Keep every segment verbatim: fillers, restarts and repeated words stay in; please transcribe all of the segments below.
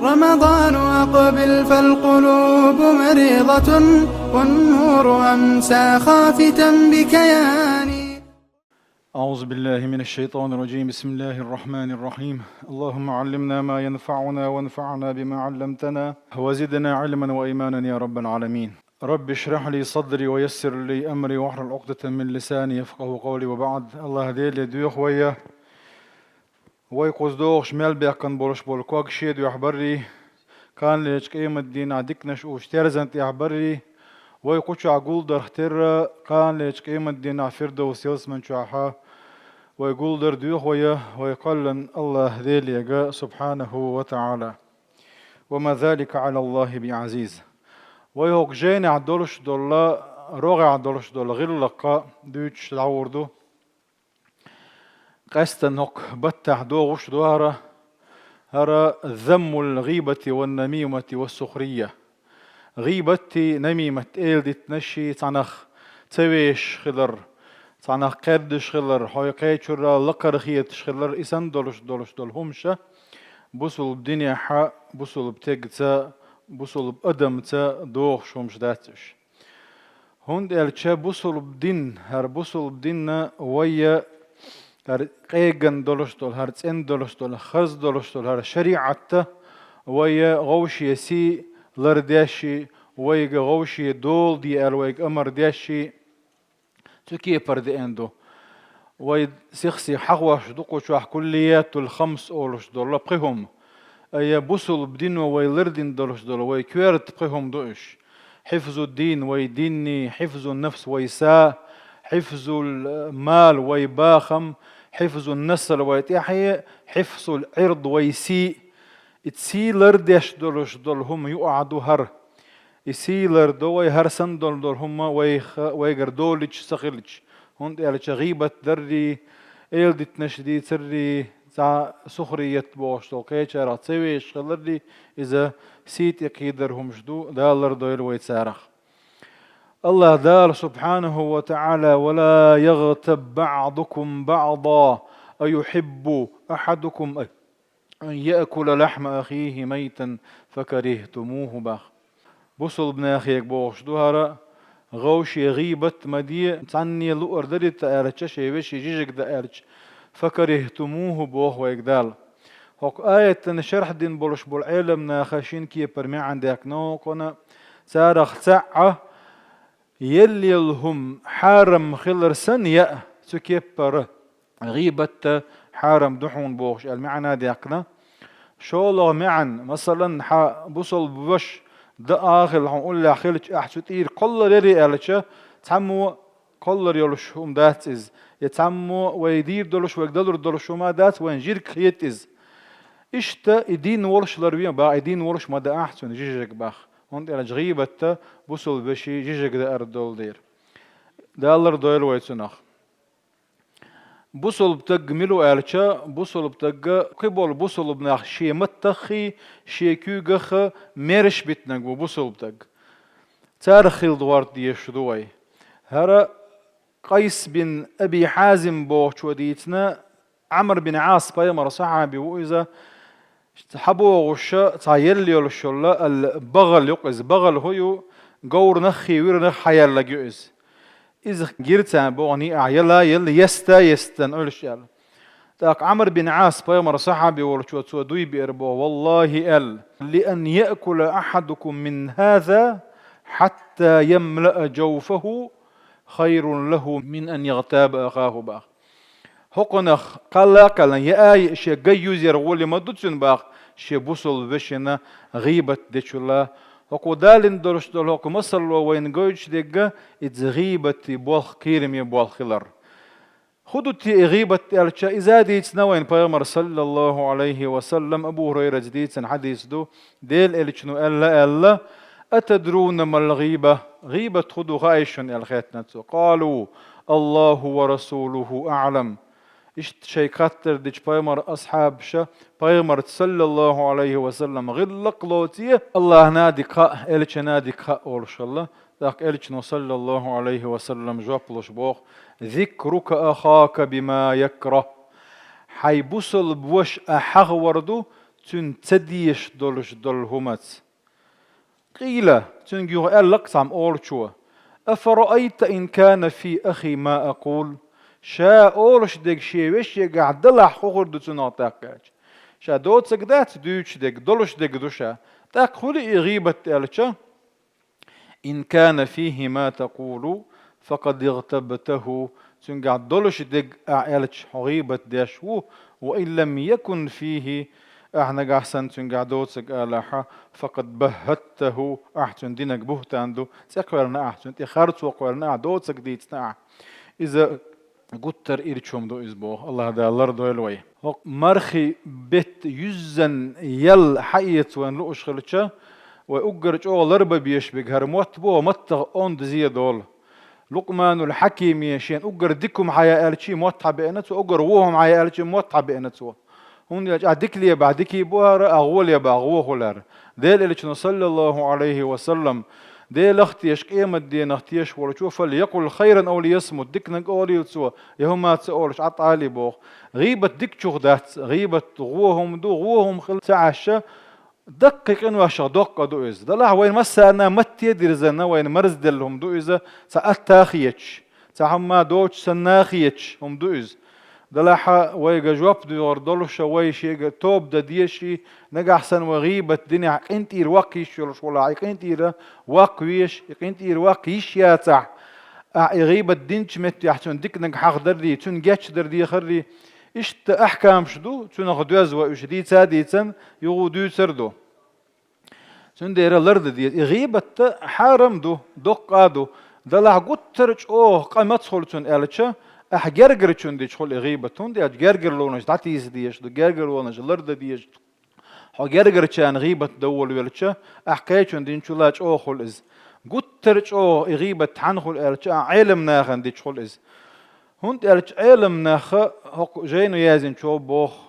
رمضان أقبل فالقلوب مريضة، والنور أمسى خافتا بكياني. أعوذ بالله من الشيطان الرجيم. بسم الله الرحمن الرحيم. اللهم علمنا ما ينفعنا وانفعنا بما علمتنا وزدنا علما وإيمانا يا رب العالمين. رب اشرح لي صدري ويسر لي أمري واحلل عقدة من لساني يفقهوا قولي وبعد. Аллах Деле доьху вай, вай кхуза догӀуш мел баьккхина болуш болу ког шен дуьхьа баррий, кханалерчу къематдийнахь диканаш уьш терзан тӀехь баррий, вай кху чохь гулдарх терра, кханалерчу къематдийнахь Фирдовс ялсаман чохьа вай гулдар доьху вай, вай кхоьллина Аллах Делега, субхьанаху ва таӀала. وما ذلك على الله بعزيز. Вай хӀокху жайнехь долуш долу, рогӀехь долуш долу гӀиллакх дуьйцуш дӀагӀур ду. Къаьстина хӀокху баттахь догӀуш ду хӀара, хӀара ذم الغيبة والنميمة والسخرية. ГӀийбатти, намимат, эладитанаши, цхьанах ца вешаш хилар, цхьанах кхердаш хилар, хьо кхечуьра лакхара хеташ хилар, и санна долуш долуш долу хӀумаша бусулба динехьа, бусулба тегца, бусулба адамца догӀуш хӀумаш дац уьш. ХӀунда аьлча бусулба дин, хӀара бусулба динна вайя хӀара къеган долуш долу, хӀара цӀена долуш долу, хаза долуш долу хӀара шариӀатта вайя гӀовше сий лардеши, вайга гӀовше дола де аьлла вайга амар деши, цу кепара деана ду. Вай сих-сиха хьахош ду кху чохь куллиятул хамс олуш долу пхи хӀума. Ая бусулба дино вай лардина долуш долу вай коьрта пхи хӀума ду уьш. Хьифзу дин, вай динни, хьифзу нафс, вай са, хьифзул мал, вай бахам, хьифзу насал, вай тӀаьхье, хьифзул Ӏирд, вай сий. И сий лардеш долуш долу хӀума юкъахь ду хӀара. И сий лардо вай хӀара санна долу долу хӀума вайх-, вайгара долуьйтуш ца хилча, хӀунда аьлча гӀийбат даррий, эладитанаш дийцаррий, цхьа сухрият бохуш долу кхечарах ца вешаш хиларрий, иза сий тӀе кхийдар хӀумаш ду, Дала лардойла вай царах. Аллах Дала субхьанаху ва таӀала: «ولا يغتب بعضكم بعضا أيحب أحدكم أن يأكل لحم أخيه ميتا فكرهتموه», бах. Бусулба нахега бохуш ду хӀара, гӀовше гӀийбат ма де, цхьанне луъар дарий те аьлча, шен вешин жижиг дан аьлча, «فكرهتموه», боху вайга Дала. ХӀокху аятана шархь дина болуш болу Ӏеламнаха шина кепара маьӀна даьккхина хӀокхуна, царах цхьаъ елла йолу хӀума хьарам хилар санна яа, цу кепара гӀийбатта хьарам ду хьуна бохуш аьлла маьӀна даьккхина. ШолгӀа маьӀна, масалан, хьан бусалба ваша даа хилла хьуна уллехь хилча, ахь цу тӀера кхоллар ярий аьлча, цхьаммо кхоллар йолуш хӀума дац иза, я цхьаммо вай дийр долуш, вайга далур долуш хӀума дац, вайн жирг хета иза. Иштта и дийна волуш ларвен бах, и дийна волуш ма даахь цуьнан жижиг бах. ХӀунда аьлча гӀийбатта бусалба вешин жижиг даар долу дера. Дала лардойла вай цунах. Бусалба таг мила ву аьлча, бусалба тагга кхиболу бусалба нах шен маттаххий, шен куьйгах мераш битинарг ву бусалба таг. Царах хила догӀарт дезаш ду вай. ХӀара Къайс бин Аби Хьазим бохучо дийцина, Ӏамр бин Ӏас, пайхамар сахьаби ву иза, хьабогӀуша цхьа елла йолуш йолла, ал-багӀал юкъа иза. БагӀал хӀу ю, говрнаххий вирнах хьаяллаг ю иза. Иза гира царна боху, ахь яла елла, еста естан Ӏуьллуш аьлла. ТӀаккха Ӏамр бин Ӏас, пайхамар сахьаби волчо, цо дуй биара боху, валлахи аьлла: «لأن يأكل أحدكم من هذا حتى يملأ جوفه خير له من أن يغتاب أخاه», бах. ХӀокхунах кхалла а кхаьллина, яа а яа, шен гай юзъяр гӀоле ма ду цуьнан бах, шен бусалба вешина гӀийбат дечул а. ХӀокхо далийна долуш долу хӀокху масало вайна гойтуш дерг, иза гӀийбатан болх, кхераме болх хилар. ХӀун ду те и гӀийбат аьлча, иза а дийцина вайна пайхамара, саллаллаху Ӏалайхи ва саллам, Абу ХӀурайрас дийцина хьадис ду, Делан Элчано аьлла аьлла: «أتدرون ما الغيبة؟» ГӀийбат хӀун ду хаьий шуна аьлла хаьттина цо. «قالوا: الله ورسوله أعلم». Иштта шайга хаттар дича пайхамаран асхьабаша пайхамарца, саллаллаху Ӏалайхи ва саллам, гӀиллакх лоций, Аллахьна дика хаьа, Элчанна дика хаьа олуш хилла. ТӀаккха Элчано, саллаллаху Ӏалайхи ва саллам, жоп луш боху: «ذكرك أخاك بما يكره». Хьайн бусалба ваша ахь хьахавар ду, цуьнан ца дезаш долуш долу хӀумаца. Къийла, цуьнга юха аьлла-кх цхьамма олучо: «Афараайта ин кана фи ахи ма акъул?» Ша олуш дерг шен вешегахь далахь, хӀун хир ду цунах тӀаккха аьлча. Ша доцург дац дуьйцуш дерг, долуш дерг ду ша. ТӀаккха хуьлу и гӀийбат аьлча: «Ин кана фихи ма такъулу, факъад игътабтаху». Цуьнгахь долуш дерг ахь аьлча, хьо гӀийбат деш ву, «ва ин лам якун фихи», ахь нагахь санна цуьнгахь доцург алахьа, «факъад баххаттаху», ахь цуьнан динарг буьхтан ду, цӀе кхоьллина ахь, цуьнан тӀе харцо кхоьллина ахь, доцург дийцина ахь. Иза гуттар ирча хӀума ду иза боху, АллахӀ Дала лардойла вай. ХӀокху мархи бетта юьззина ял хьаэца вайна лууш хилча, вай уггар чӀогӀа ларбан безаш берг хӀара мотт бу, маттах онда зе долу. Лукъманул Хьакиме шена уггар дика хӀума хьая аьлчий, мотт хьабеана цо, уггар вон хӀума хьая аьлчий, мотт хьабеана цо. ХӀунда аьлча ахь дика лебахь дикий бу хӀара, ахь вон лебахь вон хуьлу хӀара. Делан Элчано, саллаллаху Ӏалайхи ва саллам, Делах а тешаш, къематденах а тешаш волчо, «фалякъул хайран ав лиясмут», диканиг олийла цо, я хӀума ца олуш, Ӏад Ӏалий боху. ГӀийбат дикачух дац, гӀийбат вон хӀума ду, вон хӀума хила ца Ӏаш, даккхий къиношах доккха ду иза. Делахь вайна массарна матте а дирзина, вайна марзделла хӀума ду иза, цхьа атта а хеташ, цхьа хӀума доцуш санна а хеташ хӀума ду иза. Делахь вайга жоп доьхур долуш, вай шега тоба дан дезаш, нагахь санна вай гӀийбат динехь къинтӀера ваккха йиш йолуш волахь, и къинтӀера ваккха везаш, и къинтӀера ваккха йиш яцахь, ахь и гӀийбат динчу меттехь цунна диканиг хьахадаррий, цуьнан гечдар дехаррий, иштта ахькамаш ду, цунах доьзна вай уьш дийца а дийцина, юха дуьйцур ду. Цундела лардан деза. И гӀийбат хьарам ду, доккха а ду. Делахь гуттар а чӀогӀа къа маца хуьлу цунна аьлча, ахь гергарчунна дича хуьлу и гӀийбат. ХӀунда аьлча гергарлонаш дӀатийса дезаш ду, гергарлонаш лардан дезаш ду. Хьо гергарчарна гӀийбат дан волавелча, ахь кхечунна динчул а чӀогӀа хуьлу иза. Гуттар а чӀогӀа и гӀийбат хьанна хуьлу аьлча, ахь Ӏеламнахана дича хуьлу иза. ХӀунда аьлча Ӏеламнаха, хӀокху жайно яздинчо боху: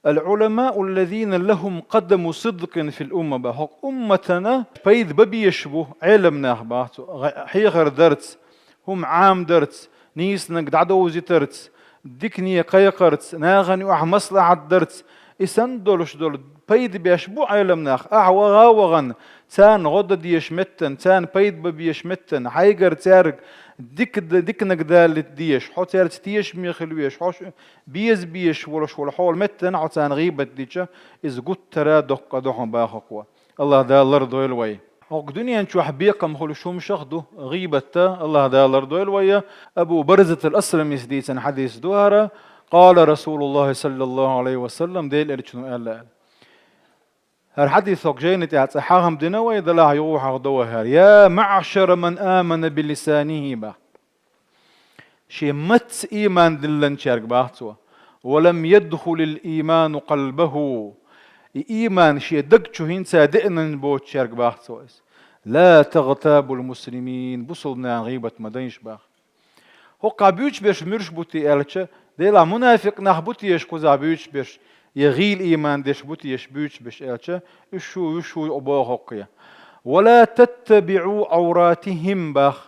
«Ал-Ӏуламау аллазина лахум къадаму сидкъин фил умма», боху. ХӀокху умматана пайда бан безаш бу Ӏеламнах, боху цо, хьехар дарца, хӀума Ӏамдарца, нийсаниг дӀадовзийтарца, дикане кхайкхарца, нахана юкъахь маслахьат дарца, и санна долуш долу пайда беш бу Ӏеламнах. Ахь ваха а вахана, царна гӀо дан дезаш меттана, царна пайда бан безаш меттана, хьайгара цаьрга дика-, диканиг далийта дезаш, хьо цаьрца тешаме хила везаш, хьо ш-, беза безаш волуш волу хьолан меттана хьо царна гӀийбат дича, иза гуттара а доккха къа ду хьуна, боху-кх. АллахӀ Дала лардойла вай. ХӀокху дуьнен чохь бекхам хуьлуш хӀуманашах ду гӀийбат, АллахӀ Дала лардойла вай. Абу Барзатал Асламис дийцина хьадис ду хӀара: «Къала Расулуллахи саллаллаху Ӏалайхи ва саллам», Делан Элчано аьлла аьлла. ХӀара хьадис хӀокху жайна тӀехь цкъа хьахам дина вай, делахь юха хьахдо вай хӀара: «Я маъшара ман амана би лисанихи», боху. Шен маттаца ийман диллинчаьрга, боху цо. «Ва лам ядхулил ийману къалбаху». И ийман шен даг чу хӀинца а деана боцучаьрга, боху цо, иза. «Ла тагътабул муслимин», бусалба нахана гӀийбат ма дайша, боху. ХӀокхахь буьйцуш берш муьлш бу те аьлча, делахь мунафикъ нах бу теша кхузахь буьйцуш берш, я гӀийла ийман деш бу теша буьйцуш берш аьлча, уьш шу, уьш шу юкъа боху хӀокхе. «Ва ла таттабиӀу Ӏауратихим», боху.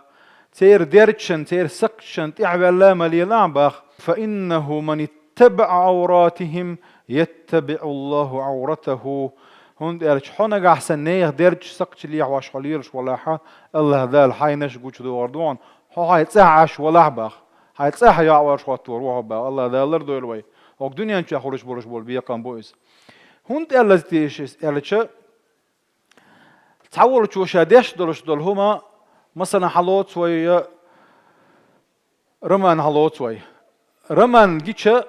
Церан дерчашна, церан сакхташна тӀаьхьаваьлла а ма лелахь, боху. «Фа иннаху ман иттабаӀа Ӏауратихим, яттабиӀуллаху Ӏауратаху». ХӀунда аьлча хьо нагахь санна нехан дерчаш, сакхташ лехьош хьо лелаш валахь, АллахӀ Дала хьайнаш гучудохур ду хьуна. Хьо хьайн цӀахь Ӏаш валахь, боху. Хьайн цӀахь йоӀ варш хӀоттор ву хьо, боху. АллахӀ Дала лардойла вай. ХӀокху дуьнен чохь хуьлуш болуш болу бекхам бу иза. ХӀунда аьлла те иза аьлча, цхьаволчо ша деш долуш долу хӀума, масала, хьалоцу вай, я роман хьалоцу вай. Роман гича,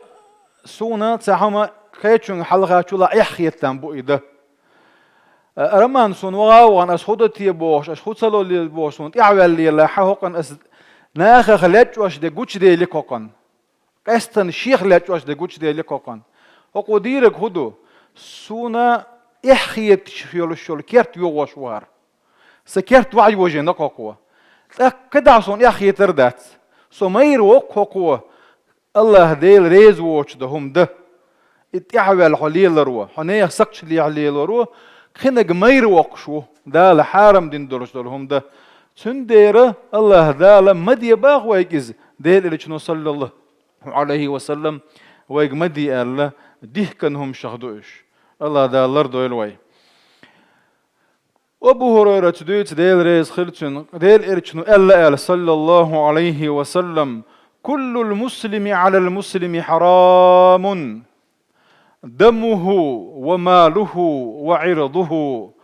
суна цхьа хӀума кхечуьнга хьалха чула эхь хетам бу и дан. Роман суна ваха а вахана, ас хӀун до те бохуш, ас хӀун ца ло лела бохуш, суна тӀаьхьаваьлла лелахь, хӀокхана ас нахах лечкъош де гучудели кхокхана. Къаьстина шех лечкъош де гучудели кхокхана. ХӀокхо дийриг хӀун ду? Суна эхь хеташ йолуш йолу керт йогӀош ву хӀара. Сан керт ваха йожийна кхокхо. ТӀаккха кхидӀа суна эхь хетар дац. Со майра воккху хӀокхо, АллахӀ Дела реза воцуш дан хӀума дан. И тӀаьхьаваьлла хьо леларо, хьо нехан сакхташ лехьа леларо, кхинаг майра воккхуш ву, Дала хьарам дина долуш долу хӀума дан. Цундела АллахӀ Дала ма де боху вайга иза, Делан Элчано, саллаллаху Ӏалайхи ва саллам, вайга ма де аьлла, дихкан хӀуманашах ду уьш. Аллах Дала лардойла вай. Абу ХӀурайрата дуьйцу, Дела реза хила цунна, Дела Элчано аьлла аьлла, саллаллаху Ӏалайхи ва саллам: «Куллул муслими Ӏалал муслими хьарамун, дамуху ва малуху ва Ӏирдуху».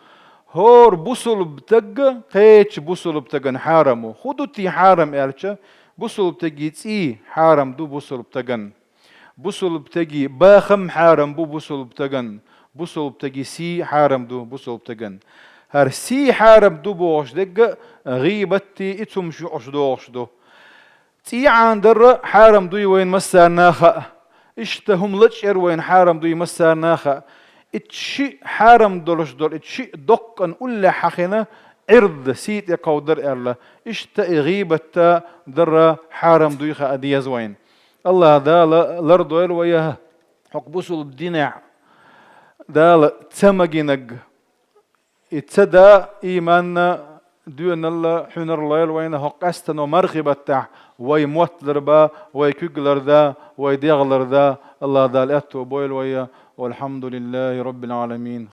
ХӀора бусулба тагга кхечу бусулба тагана хьарам ву. ХӀун ду те хьарам аьлча, бусулба тагий цӀий хьарам ду бусулба тагана. Бусулба тагий бахам хьарам бу бусулба тагана. Бусулба тагий сий хьарам ду бусулба тагана. ХӀара сий хьарам ду бохуш дерг а гӀийбатти и цумаш юкъуш догӀуш ду. ЦӀий Ӏанадар а хьарам дуй вайна массарна а хаьа. Иштта хӀума лачкъар вайна хьарам дуй массарна а хаьа. Итт шиъ хьарам долуш долу, итт шиъ доккъана уллехь хьахина, Ӏирд, сий тӀе кховдар аьлла. Иштта и гӀийбатта дар а хьарам дуй хаа деза вайна. Аллах Дала лардойла вай хӀокху бусулба динехь Дала ца магийнарг. И ца да, ийманна, доьналла хьуьнар лойла вайна хӀокху къаьстано мархи баттахь, вай мотт ларба, вай куьг ларда, вай дегӀ ларда, Аллах Дала аьтто бойла вай, валхьамдулиллахи роббил Ӏаламин.